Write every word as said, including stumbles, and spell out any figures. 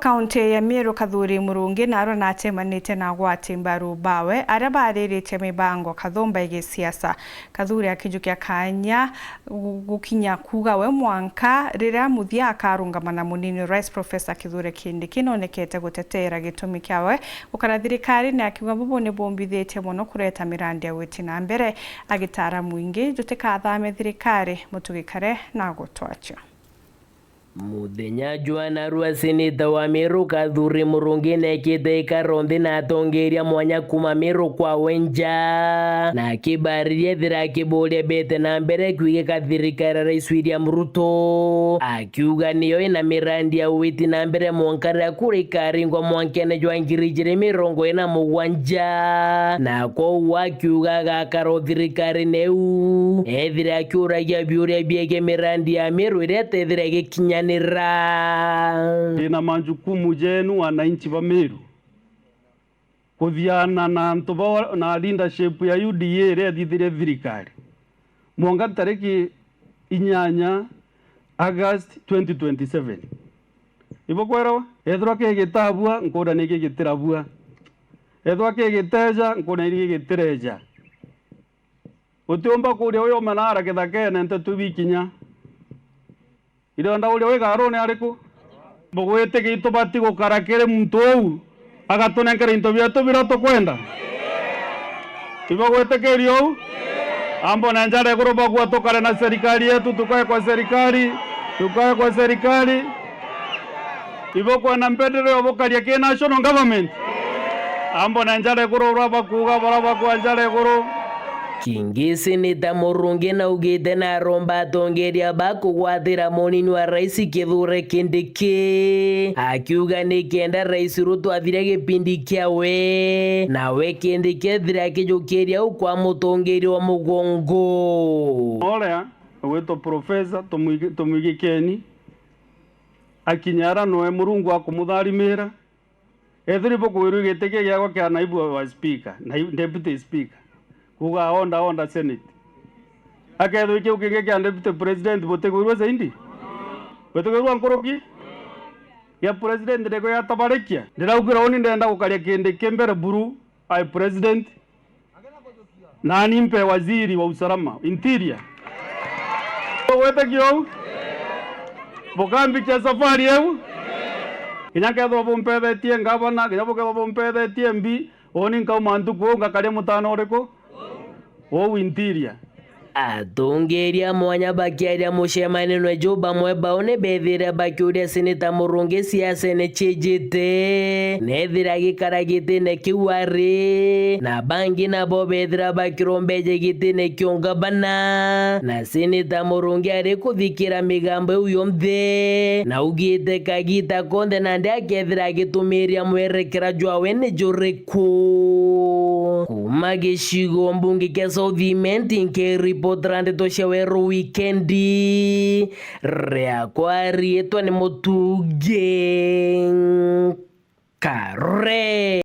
Kaunti ya Meru, Kathuri Murungi narua natemanite na agwati mbaru bawe aria bariritie mibango kathumba ya gisiasa. Kathuri akijukia kanya gu-, gukinya kuuga we mwanka riria muthia akarungama na munini Rais Professor Kithure Kindiki nonekete gutetera gitumi kiawe gukara thirikari, na akiuga bubu ni bumbithitie mono kureta mirandi ya gwiti na mbere. Agitara mwingi, jutikathame thirikari, mutugikare na gutwacha. Muthenya jwa narua, seneta wa Meru Kathuri Murungi nekite ikaro nthi na atongeria mwanya kuma Meru kwawe nja, na akibariria ethira akiburia bete na mbere kwigika thirikari ya Rais William Ruto, akiuga niyo ina mirandi ya witi na mbere mwanka riria kura ikaringwa mwankene jwa ngiri ijiri mirongo ina mugwanja, na kwou akiuga agakara o thirikari neu ethira akiuragia biuria biegie mirandi ya Meru iria etethira igikinyanira. Ndina majukumu jenu wananchi ba Meru, kuthiana na antu ba, na leadership ya U D A iria ethithirie thirikari mwanka tariki inyanya August twenty twenty-seven. Ibukwerawa? Ethirwa kigitabua, nkuria niki gitirabua. Ethirwa kigiteja, nkuria niki gitireja. Utiumba kuria uyu umenara kithakene ntetu bikinya. Irenda uria wi garuni ariku? Bugwitikia itubati gukara kiri muntu uu agatunenkera into bietu biria tukwenda? Ibugwitikiria uu? Ambone njara iguru bagua tukare na serikali yetu, tukae kwa serikali, tukae kwa serikali. Ibukwenda mpendeleo bukaria ki national government? Ambone njara iguru uria bakuuga, baria bakua njara iguru. Kingi seneta Murungi naugite naromba atongeria ba kugwatira munini wa rais Kithure Kindiki, akiuga ni kenda rais Ruto athire gipindi kiawe, nawe Kindiki ethire akijukiria u kwa mutongeria wa mugongo. Uria ugwitwa Professor Tumwigi-, Tumwigikeni, akinya ara noe Murungu akumutharimira. Ethirwa ibukwirwa giti ki giakwa kia naibu wa speaker, nai-, deputy speaker, kuuga order, order senate. Akethirwa kiu kingi kia deputy president butikwirua zaidi? Butikwirua nkuruki? Gia president ndiko yatabarikia? Ndiraugire uni ndenda gukaria Kindiki mbere buru ae president. Nani mpe waziri wa usalama, interior. Bugwitikia uu? Bukambikia safari iu? Kinya kethirwa bumpethetie ngavana, kinya bukethirwa bumpethetie M P, uni nkauma ntuku uu ngakaria mutano uriku? Uu interior. Atongeria mwanya bakiaria mucemanio juu, bamwe bao ni bethire bakiuria seneta Murungi ciacene ciijite nethira agikara gitine kiu ari, na bangi nabo bethira bakirombeje gitine kia ungavana. Na seneta Murungi ari kuthikira migambo iu yonthe, na augite kagita konthe nandi akethira agitumiria mwerekera jwawe ni juriku. Kuma gicigo mbunge kia South Imenti, nkiripotera ndeto cia Weru Wikendi, riakwa riitwa ni Mutugi Kare.